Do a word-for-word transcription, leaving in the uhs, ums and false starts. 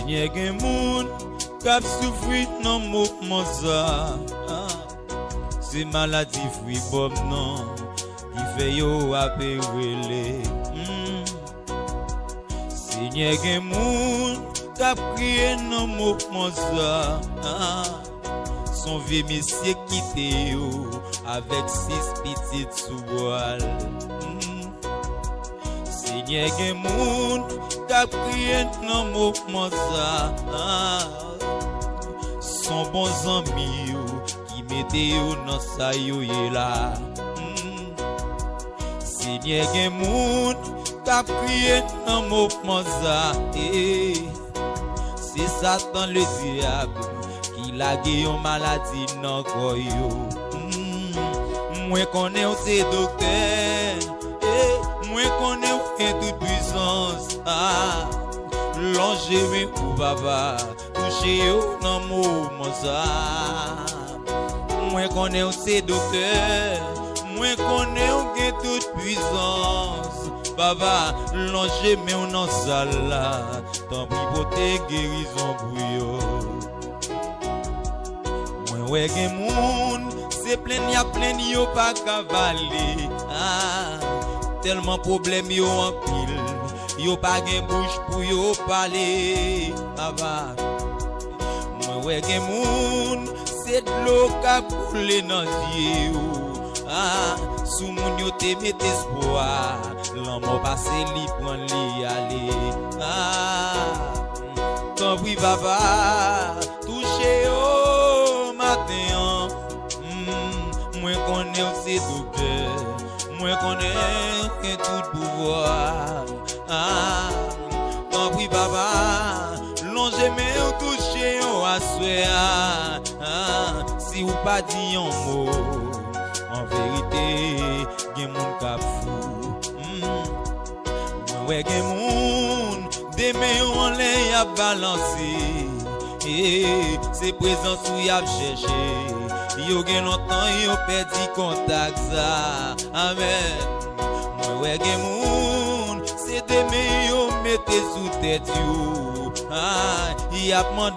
Senyè, gen moun k ap soufri nan moman sa. Se maladi fribòm nan ki fè yo ape rele. Hmm. Senyè, gen moun k ap kriye nan moman sa. Se yon vye mesye kite yo avèk sis pitit sou bra l. Hmm. Senyè, gen moun k ap kriye nan moman sa. Se yon bon zanmi yo ki mete yo nan sa yo ye la. Hmm. Senyè, gen moun k ap kriye nan moman sa. Eh. Se Satan ledyab ki lage yon maladi nan kò yo. Hmm. Mwen konnen w se doktè. Eh, mwen konnen w gen tout pwisans. Ah, lonje men ou, Papa. Touche yo nan moman sa. Mwen konnen w se doktè. Mwen konnen w gen tout pwisans. Papa, lonje men w nan sal la. Tanpri pote gerizon pou yo. Mwen wè gen moun, se plenn y ap plenn, yo pa ka pale. Ah, tèlman pwoblèm yo anpil, yo pa gen bouch pou yo pale. Papa, mwen wè gen moun, se dlo k ap koule nan zye yo. Ah, sou moun yo te met espwa, lanmò pase li pran li ale. Ah, tanpri, Papa, touche yo maten an. Hmm, mwen konnen w se doktè, mwen konnen w gen tout pouvwa. Ah, tanpri, Papa, lonje men w touche yo aswè a. Ah, si w pa di yon mo, an verite, gen moun k ap fou. Hmm. Mwen wè gen moun, de men yo anlè, y ap balanse. Eh, se prezans ou y ap chèche. Yo gen lontan yo pèdi kontak sa. Amèn. Mwen wè gen moun, se de men yo mete sou tèt yo. Ah, y ap mande